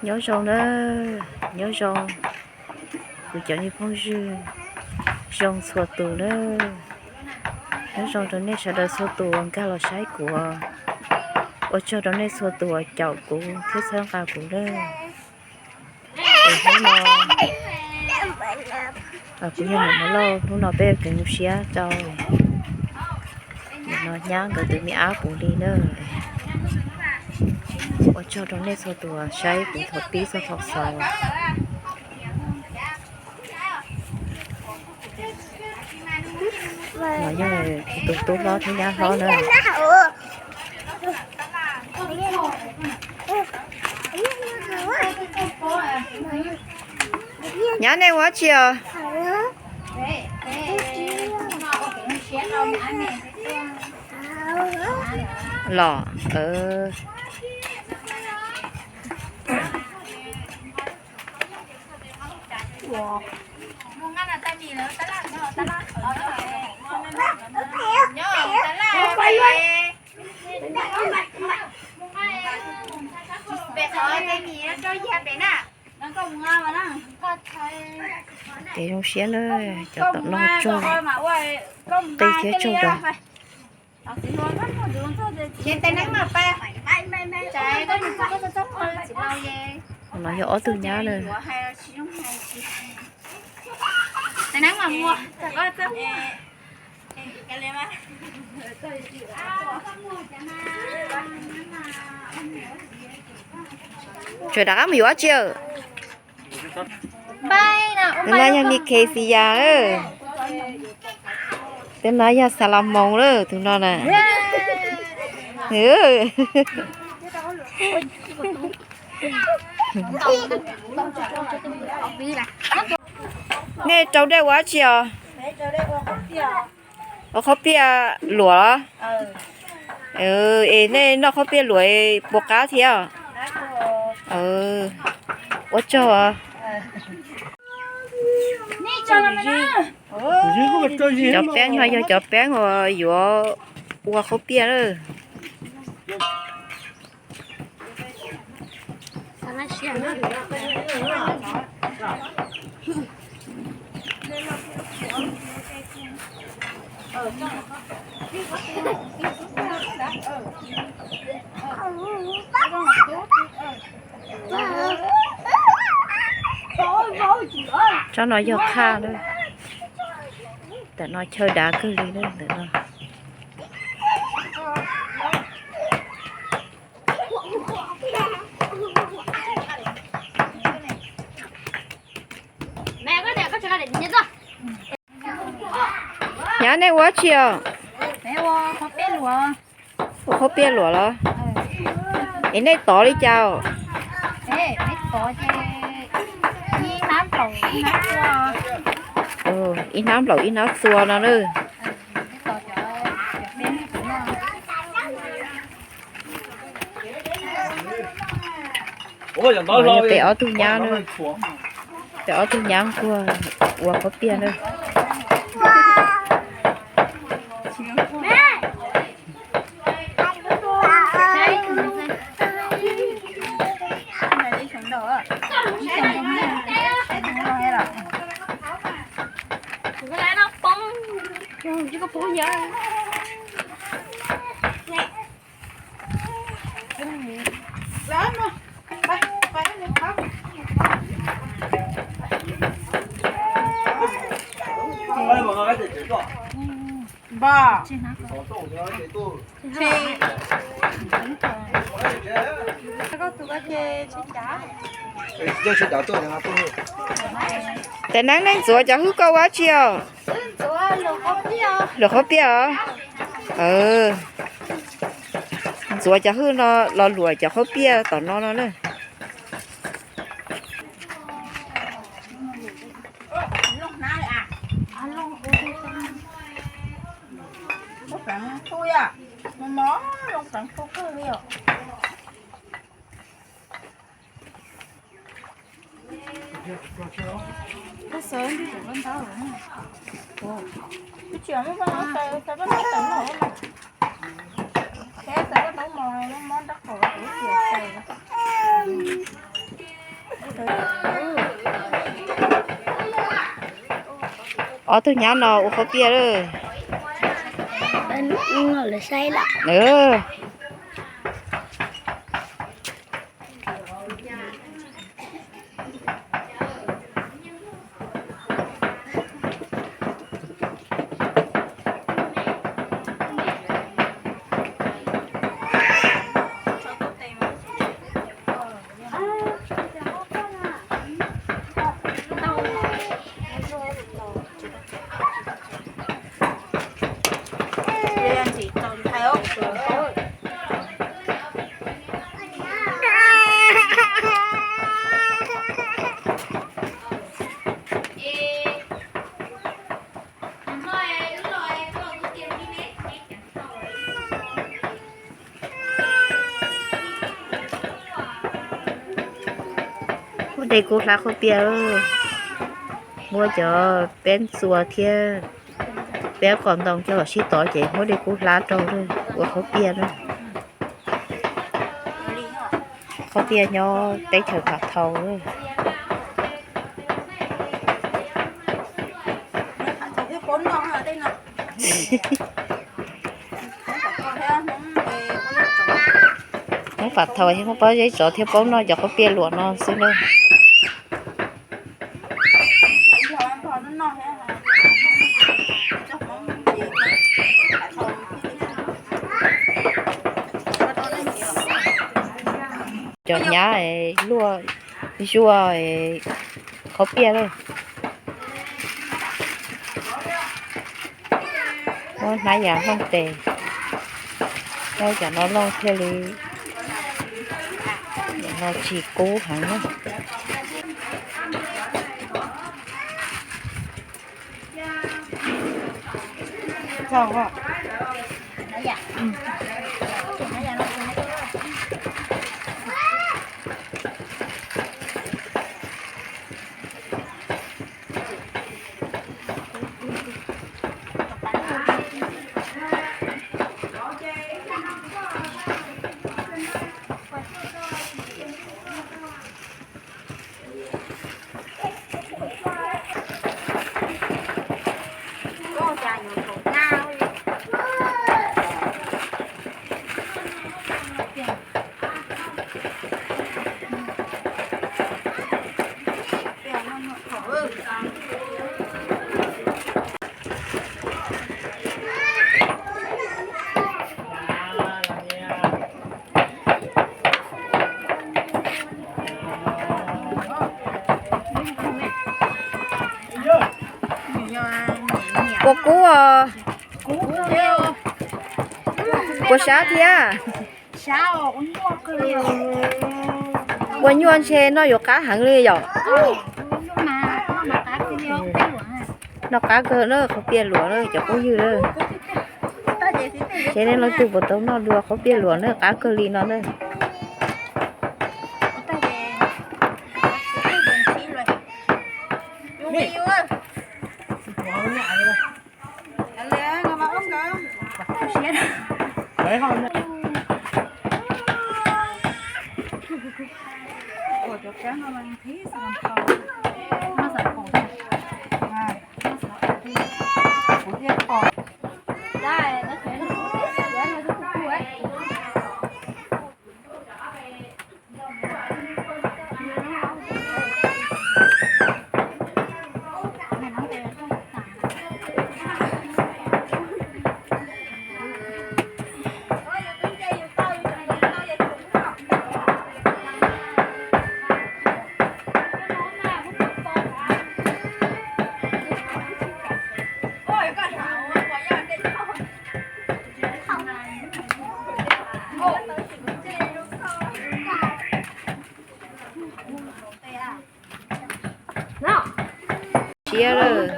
Nyob zoo na, nyob zoo kuv cov niag phooj ywg zoo txhua tus na. Nyob zoo rau nej sawv daws txhua tus uas nkag los saib kuv. Ua tsaug rau nej txhua tus uas caum kuv thiab txhawb nqa kuv na. Es hnub no kuv yog niam Hmoob Lauj, hnub no peb yuav mus siab rau nim no nyab nkawd tus me ab puv hli na. Ua tsaug rau nej txhua tus saib kuv thaum pib txog thaum xaus. No yog tus tub hlob thiab nyab hlob na. Nyab, nej ua dab tsi os? Los, pem zoo siab na, cov tom no tsaug qij thiab tsaug rog. No yog ob tug nyab na. Tsuas rov qab mus yuav dab tsi? Tus no yog Nick Khe Xi Yas, tus no yog Xas Las Moos lawm, tus no na. Nej rau dej ua dab tsi os? Ua qhob piaj luam los? Es nej noj qhob piaj luam puas qab thiab? Ua tsaug. Cov peeb no yog cov peeb uas yuav ua qhob piaj lawm. Tsob no yog qhaj na. Tam no chaw dav kawg li na ntawm no. Nyab, nej ua dab tsi os? Ua qhob piaj luam los? Es nej tov li cas? Ib hnab nplaum ib hnab txua no na. Pem ob tug nyab na, pem ob tug nyab kuj ua qhob piaj na. Tes neeb, nej ntxuav cov hwj koj ua dab tsi os? Luam qhob piaj os. Ntxuav cov hwj no los luam cov qhob piaj tom no no na. Ob tug nyab no ua qhaub piaj lawm. Muab dej kub hlab qhaub piaj, muab cov peb txua thiab peb qos ntoo coj los sib tov ces muab dej kub hlab rau ua qhaub piaj na. Qhaub piaj nyob teb chaws Phav Thau. Hmoob Phav Thau thiab Hmoob Pob Zeb Tsov thiaj paub noj cov qhaub piaj luam no xwb na. Cov nyab luaj zuaj qhaub piaj lawm. Muab hnab yas looj tes, muab cov no looj thiaj li, no tsis kub heev na. Puas kub os? Puas sab thiab? Ua nyuaj ntshe noj yuav qab heev li yom. Noj qab kawg na, qhaub piaj luam na cov phooj ywg na. Seb nej leej twg puas tau noj dua qhaub piaj luam na, qab kawg li no na. Siab lawm.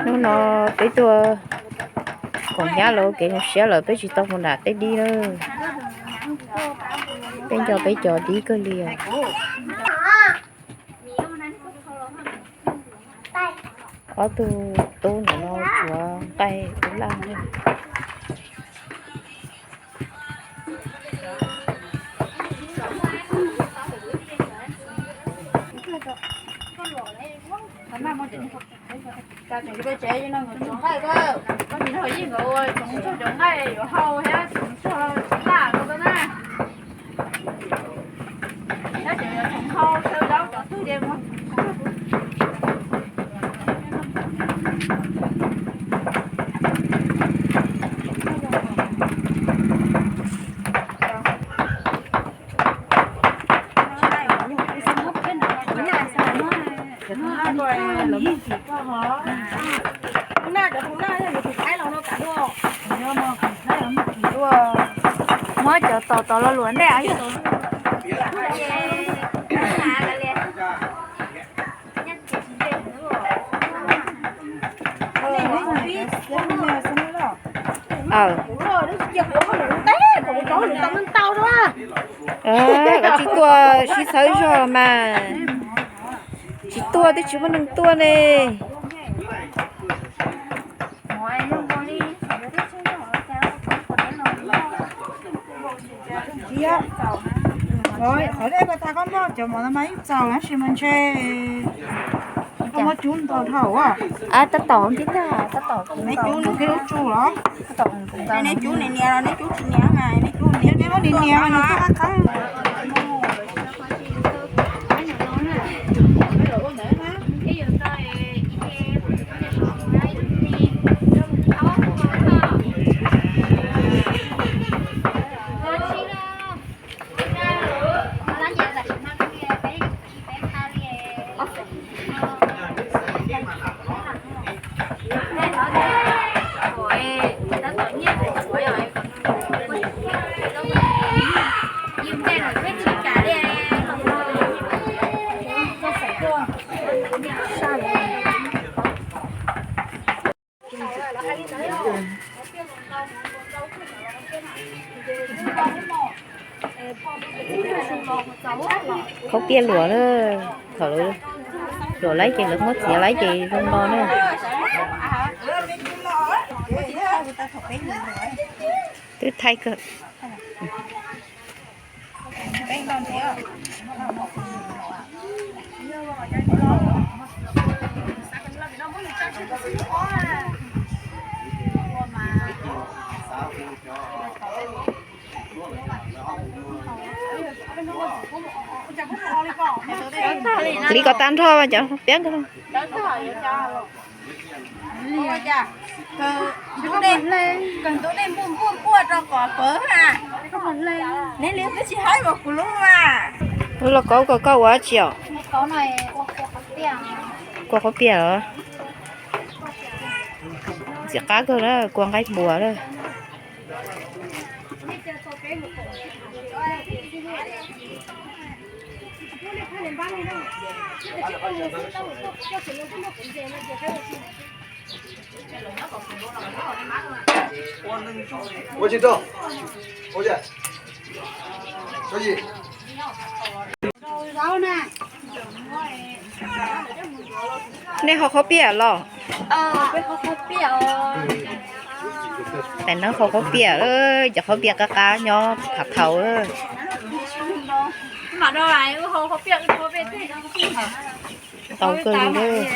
Hnub no peb tuaj koom nyab lawv kev zoo siab lawm, peb tsis tau mus nram tej dib lawm. Peb nco peb cov dib kawg li os. Ob tug tub ntawm no tsuav nqaij ua laj ne. Muab cov tod tod lo lus ntej. Koj tsis tuaj sib txhawb zog mas. Tsis tuaj twb tsis muaj neeg tuaj ne. Qhov dej pas tas koj noj cov mov no mas yeej txaus tab sis mas ntshe koj muab cub ntau dhau. Tab tom thiab, tab tom neb cub nws thiaj lub tsu los. Neb cub nws nias los neb cub tsis nias mas neb cub nws nias nws tuaj qab qab. Khaub piaj luam na, thaum luam laib ces lawv muab txiav laib ces zoo no na. Twb thaij kawg. Li kom tag nrho cov piab nkag. Kawg ntub dej npuaj npuaj npuaj rau kom pawv mas. Neb li twb tsis haib mas kuv lub mas. Lub lauj kaub ko koj ua dab tsi os? Kua qhaub piaj os. Ntxim qab kawg na, kua nqaij npuas na. Nej haus khaub piaj los? Tais neeb haus khaub piaj, cov khaub piaj qab qab nyob phav thaum. Tau kawg li lawm.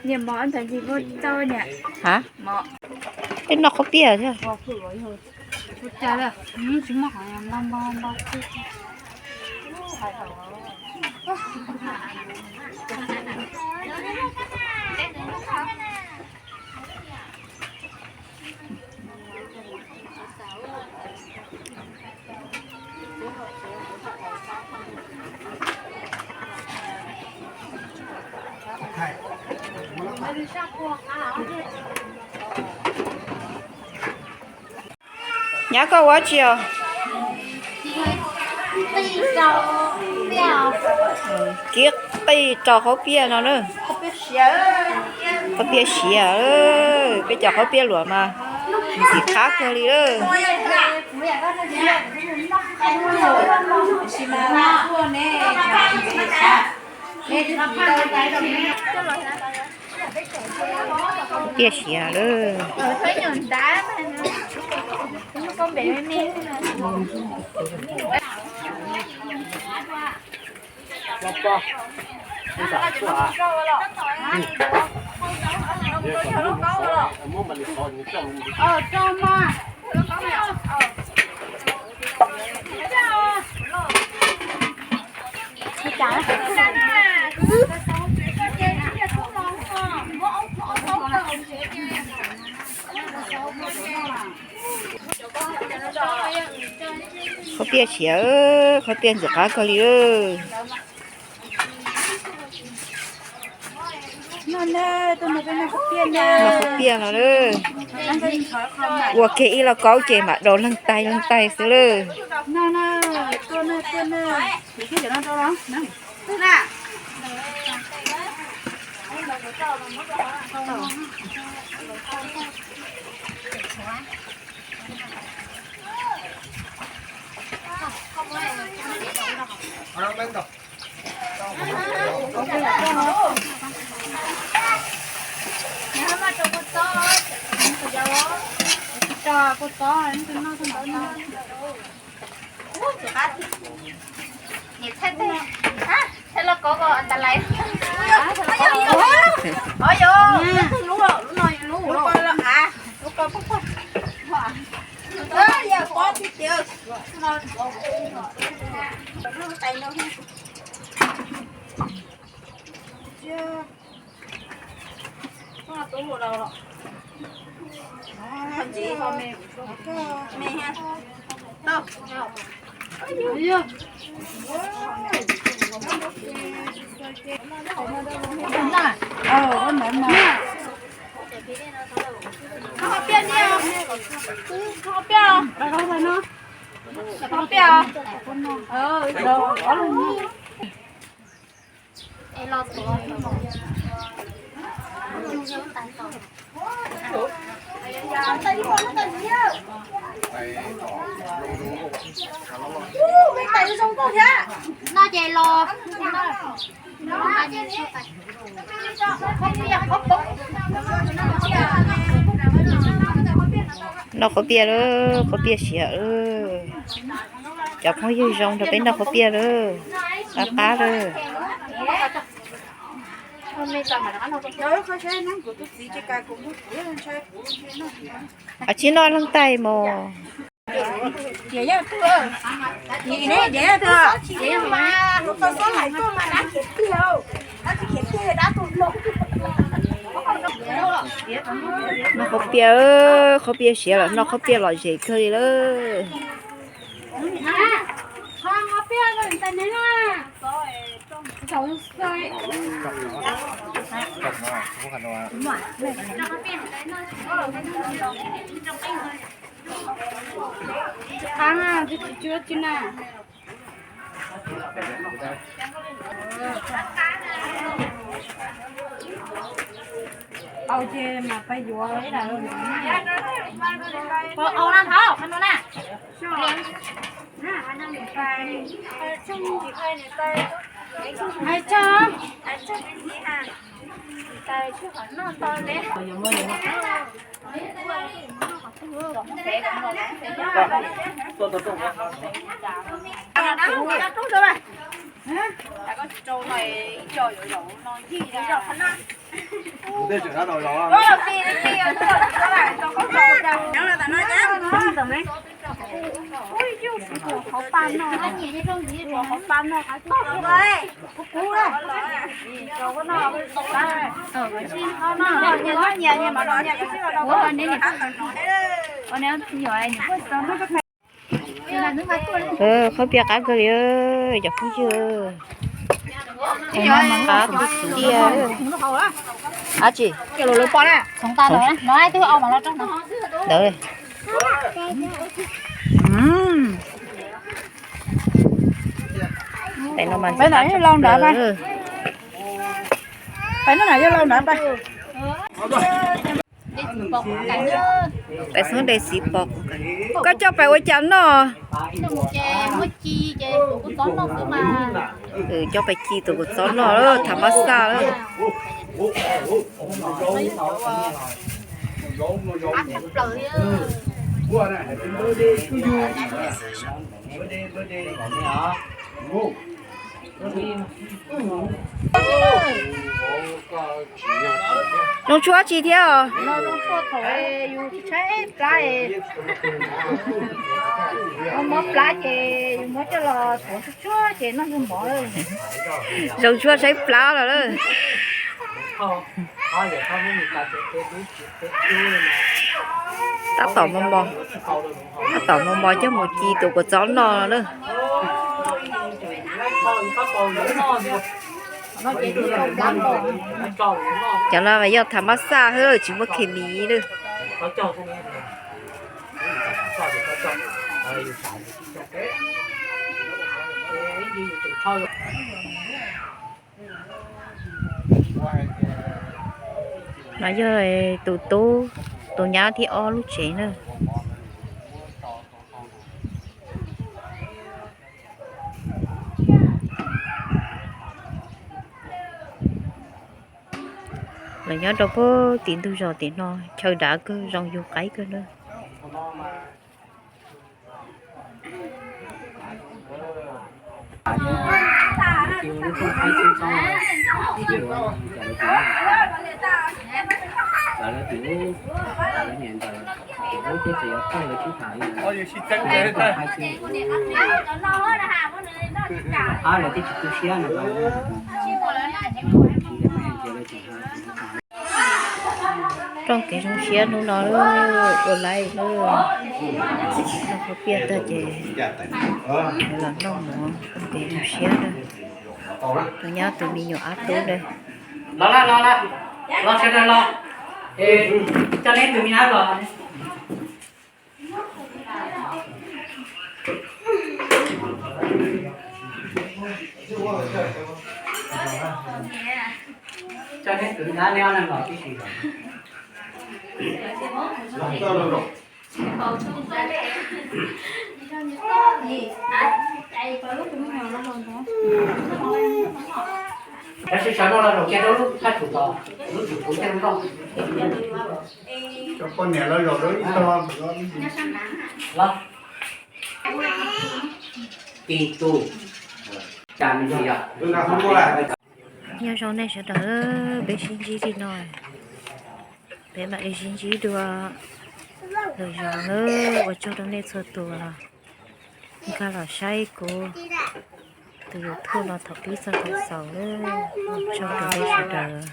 Niam mov ntawd ntxim muaj txauj niam. Ha? Mov. Peb noj khaub piaj thiab. Nyab, koj ua dab tsi os? Kib qij rau qhaub piaj no na. Qhaub piaj siav, peb cov qhaub piaj luam mas ntxim qab kawg li lawm. Qhaub piaj siav lawm. Qhaub piaj siav, qhaub piaj ntxim qab kawg li. Qhaub piaj no, ua kiag ib lauj kaub ces mam daus leeg tais leeg tais xwb lawm. No ces los. Noj qhaub piaj lawm, qhaub piaj siav lawm. Cov phooj ywg zoo nrog peb noj qhaub piaj lawm, qab qab lawm. Ab tsi noj leej tais mos. Noj qhaub piaj, qhaub piaj siav los noj qhaub piaj lom zem kawg li lawm. Au ces mas pais yuav ib daim. Au na, thov qhov no na. Hais tso. Qhaub piaj qab kawg li cov phooj ywg, qab tiag. Ab tsi, ntawd. Peb no mas peb no yog lau nrad, peb no mas yog lau nrad. Peb xub de txiv pos. Koj coj pais ua cas noj? Coj pais ci tus kua txob noj, thav mab xaj lawm. Zoo tshuaj tsi thiab os? Mob plab ces yus muab coj los tuav tshuaj tshuaj ces noj nrog mov. Zoo tshuaj saib plab los lawm. Tab tom mos mos, tab tom mos mos coj mus ci tus kua txob noj no na. Cov no mas yog thav mab xaj xwb, tsis muaj khes mis lawm. No yog tus tub, tus nyab thib ob lub tsev na. Lawv nyob rau puag tim ntug zos tim no, chaw dav kawg, zoo yug qaib kawg na. Rooj kev zoo siab hnub no ua laib lawm, noj peb piaj tag ces los noj mov rooj kev zoo siab na. Tus nyab tus me nyuam ab tub na. Los los los los, sawv daws los, coj neb tus me nyuam los. Coj neb tus me nyuam ab los tib si. Tab sis sawv no los zaum kiag rau lub thaj tsum tod, lub tsum kuv thiaj noj. Cov poj niam los zaum rau ib tog. Los. Ib tug. Cas me ntsis yog. Nyob zoo nej sawv daws, peb sib ntsib li no, peb mam li sib ntsib dua lwm zaus na. Ua tsaug rau nej txhua tus nkag los saib kuv tus YouTube no thaum pib txog thaum xaus na. Ua tsaug rau nej sawv daws.